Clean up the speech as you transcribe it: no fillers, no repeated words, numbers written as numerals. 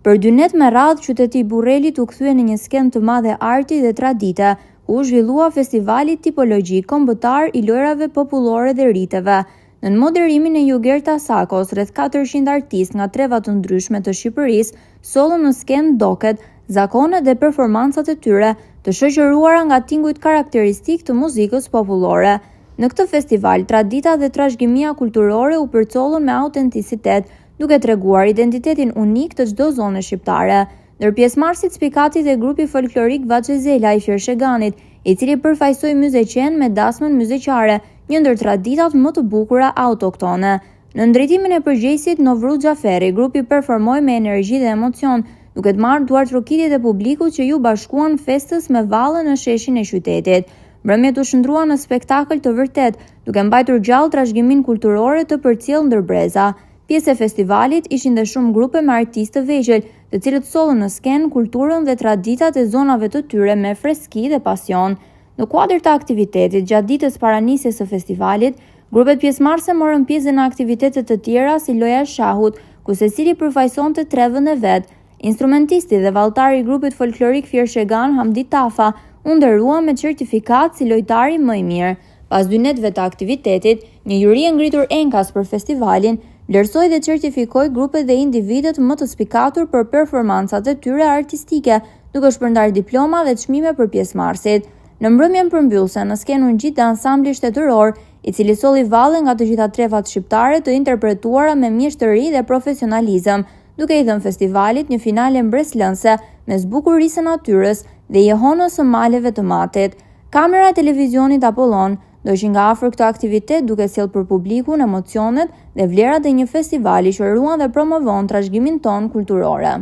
Për dy net me radhë, qyteti i Burrelit u kthye në një skenë të madhe arti dhe tradite, ku u zhvillua festivali tipologjik kombëtar i lojërave popullore dhe riteve. Nën moderimin e Jugerta Sakos, rreth 400 artistë nga treva të ndryshme të Shqipërisë sollën në skenë doket, zakonet dhe performancat e tyre, të shoqëruara nga tingujt karakteristikë të muzikës popullore. Në këtë festival, tradita dhe trashëgimia kulturore u përcollën me autenticitet, duke treguar identitetin unik të çdo zone shqiptare. Ndër pjesëmarrësit spikati dhe grupi folklorik Vaçe Zela i Fiersheganit, i cili përfaqësoi Myzeqenë me dasmën myzeqare, një ndër traditat më të bukura autoktone. Nën drejtimin e përgjegjësit Novruz Xhaferri, grupi performoi me energji dhe emocion, duke marrë duartrokitjet e publikut që iu bashkuan festës me valle në sheshin e qytetit. Mbrëmjet u shndërruan në spektakël të vërtetë, duke mbajtur gjallë trashëgiminë kulturore të përcjellë ndër breza. Pjesë e festivalit ishin dhe shumë grupe me artistë të vegjël, të cilët sollën në skenë kulturën dhe traditat e zonave të tyre me freski dhe pasion. Në kuadër të aktivitetit, gjatë ditës para nisjes së festivalit, grupet pjesëmarrëse morën pjesë në aktivitete të tjera si loja e shahut, ku secili përfaqësonte trevën e vet. Instrumentisti dhe valltari i grupit folklorik Fiershegan Hamdi Tafa u nderua me certifikatë si lojtari më i mirë. Pas dy netëve të aktivitetit, një juri e ngritur enkas për festivalin vlerësoi dhe certifikoi grupet dhe individët më të spikatur për performancat e tyre artistike, duke shpërndarë diploma dhe çmime për pjesëmarrësit. Në mbrëmjen përmbyllëse, në skenë u ngjit dhe ansambli shtetëror, i cili solli valle nga të gjitha trevat shqiptare të interpretuara me mjeshtëri dhe profesionalizëm, duke i dhënë festivalit një finale mbresëlënëse mes bukurisë së natyrës dhe jehonës së maleve të Matit. Kamera e televizionit Apollon ndoqi nga afër këtë aktivitet duke sjellë për publikun emocionet dhe vlerat e një festivali që ruan dhe promovon trashëgiminë tonë kulturore.